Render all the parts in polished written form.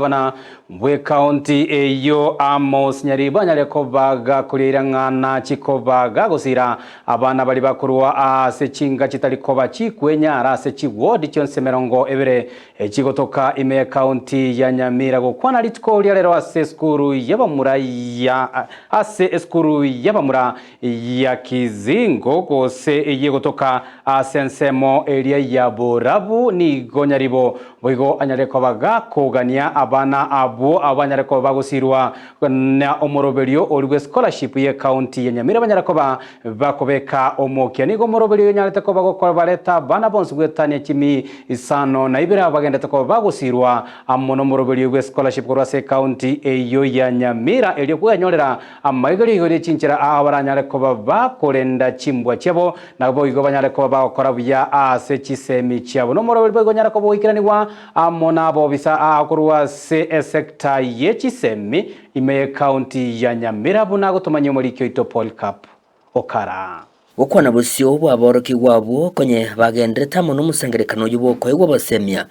Omogabana bw'ekaunti eyio Amos Nyaribo anyare koba gakoria ng'a chikoba gagosira abana baria bakorwa ase chinga chitari koba chikwenyara ase chiward chionsi 20 chigotoka ime y'ekaunti ya Nyamira gokwana rituko ria rero ase esukuru y'abamura ya ase esukuru y'abamura ya Kizingo gose eyegotoka ase ensemo eria ya borabu nigo Nyaribo Boigo anyare koba gakogania abana abwo abanyare koba bagosirwa na omoroberio oria bwe scholarship ye county ya Nyamira banyare koba bakobeka omokia. Nigo omoroberio oyo onyarete koba gokobareta abana bonsi goetania chimi isano na ibere abo bagendete koba bagosirwa amo nomoroberio bwe scholarship korwa ase ecounty eyio ya Nyamira erio kwenyorera amaiga rigori rie chinchera ao baranyare koba bakorenda chimbwa chiabo Naboigo banyare koba bagokora buya ase chisemi chiabo. Nomoroberi boigo onyare koba goikeranigwa amo nabobisa aa korwa ase esecta ye chisemi ime y'ecounty ya Nyamira buna agotomanyia omoriki oito Polycarp Okara. Gokwana bosio bw'aborokigwa abwo konye bagenderete amo nomosangererekano oyio bw'okoegwa obosemia,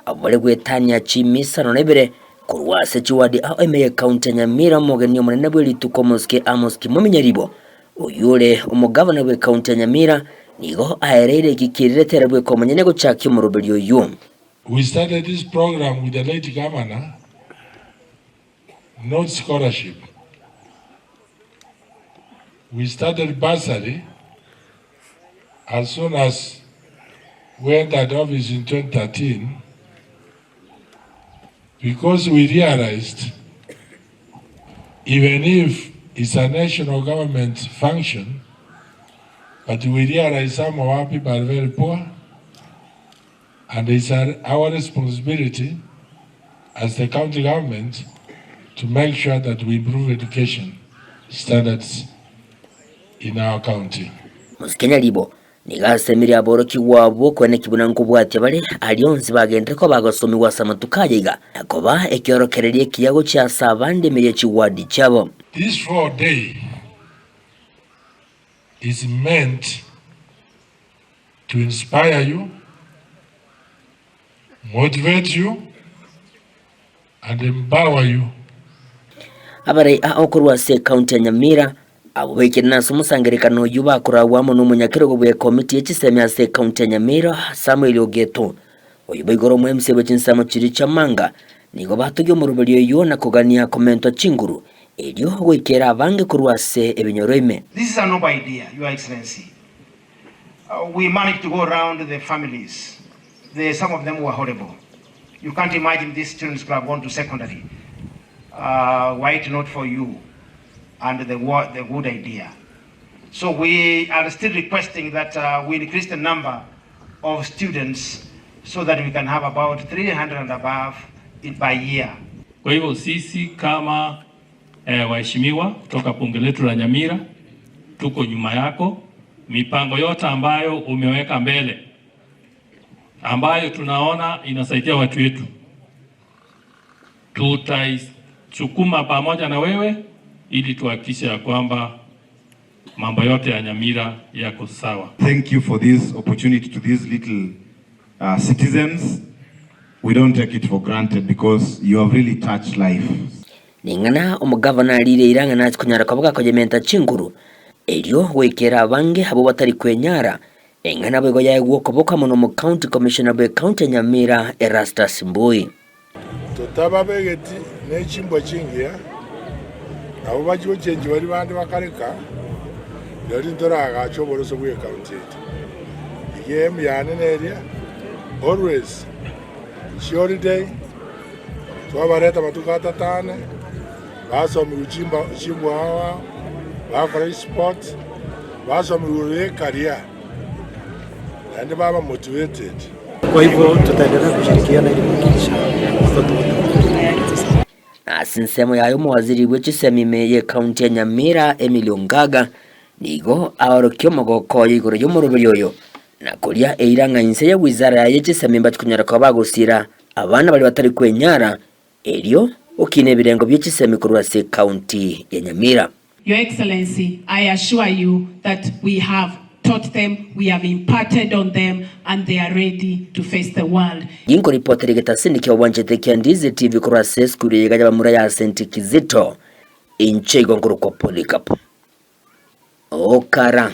abwo bare goetania chimisano na ibere korwa ase chiwadi ao ime y'ecounty ya Nyamira omogeni omonene bw'erituko omosike Amos Kimomi Nyaribo Oyio ore omogavana bw'ekaunti ya Nyamira nigo aereire eki kiererete ere bweka omonyene gochakia omoroberio oyio. We started this program with the late governor, not scholarship. We started bursary as soon as we entered office in 2013 because we realized even if it's a national government function, but we realize some of our people are very poor and it's our responsibility as the county government to make sure that we improve education standards in our county. Mosike Nyaribo Nigo asemirie aborokigwa abwo kweneki buna nkobwatia bare aria onsi bagenderere koba bagosomigwa ase amatuko aya iga, na koba ekiorokererio ekiya gochia ase abande ime ye chiwadi chiabo. This 4 day is meant to inspire you, motivate you and empower you. Abarai aa korwa ase ekaunti ya Nyamira abwo baikire ase omosangererekano oyio bakoragwa amo nomonyakerogo bw'ekomiti ye chisemi ase ekaunti ya Nyamira Samuel Ogeto, oyio boigoro omo MC bwe chinsemo chiria chia Manga, nigo batogia omoroberio oyio na kogania komentwa chinguru erio goikera abange korwa ase ebinyoro ime. This is a noble idea, Your Excellency. We managed to go round the families. The, some of them were horrible. You can't imagine these students could have gone to secondary. Why it not for you and the, the good idea. So we are still requesting that we increase the number of students so that we can have about 300 and above in by year. Kwa hivyo sisi kama waheshimiwa kutoka bunge letu la Nyamira tuko nyuma yako. Mipango yote ambayo umeweka mbele ambayo tunaona inasaidia watu wetu, tutaisukuma pamoja na wewe ili tuhakikishe ya kwamba mambo yote ya Nyamira yako sawa. Thank you for this opportunity to these little citizens. We don't take it for granted because you have really touched life. Ning'ana omogavana arire eira ng'a nache konyara koba gakoyementa chinguru, erio goikera abange abwo batari kwenyara, eng'ana boigo yaegwa okoboko amo nomo-county commissioner bw'ecounty ya Nyamira Erastus Mbui. Totababegeti ne chimbwa chingiya, nabo bachia gochenchia baria bande bakareka, rirorio ntoragache oboroso bw'ecounty yaito. Iga aim yane neria, always chiholiday, twabareta amatuko atato ane, basomiwa chimba chimbwa ao ao, bakora esports, basomiwa igoro ya ecareer, naende baba motivated. Kwa hivyo tutaendelea kushirikiana ili kuhakikisha watoto wote wanapata. Ase ensemo yaye omowaziri bwe chisemi ime y'ecounty ya Nyamira Emily Ongaga nigo aorokia omogoko oye igoro y'omoroberio oyo na koria eira ng'a inse ye wizara yaye y'echisemi mbachi konyara koba bagosira abana baria batari kwenyara erio gokina ebirengo bie chisemi korwa ase ecounty ya Nyamira. Your Excellency, I assure you that we have. taught them, we have imparted on them and they are ready to face the world. Ginkoripotera egetasini kia obwanchete kia Ndizi TV korwa ase esukuru eye iga y'abamura ya St. Kizito, inche igo nkorokwa Polycarp Okara.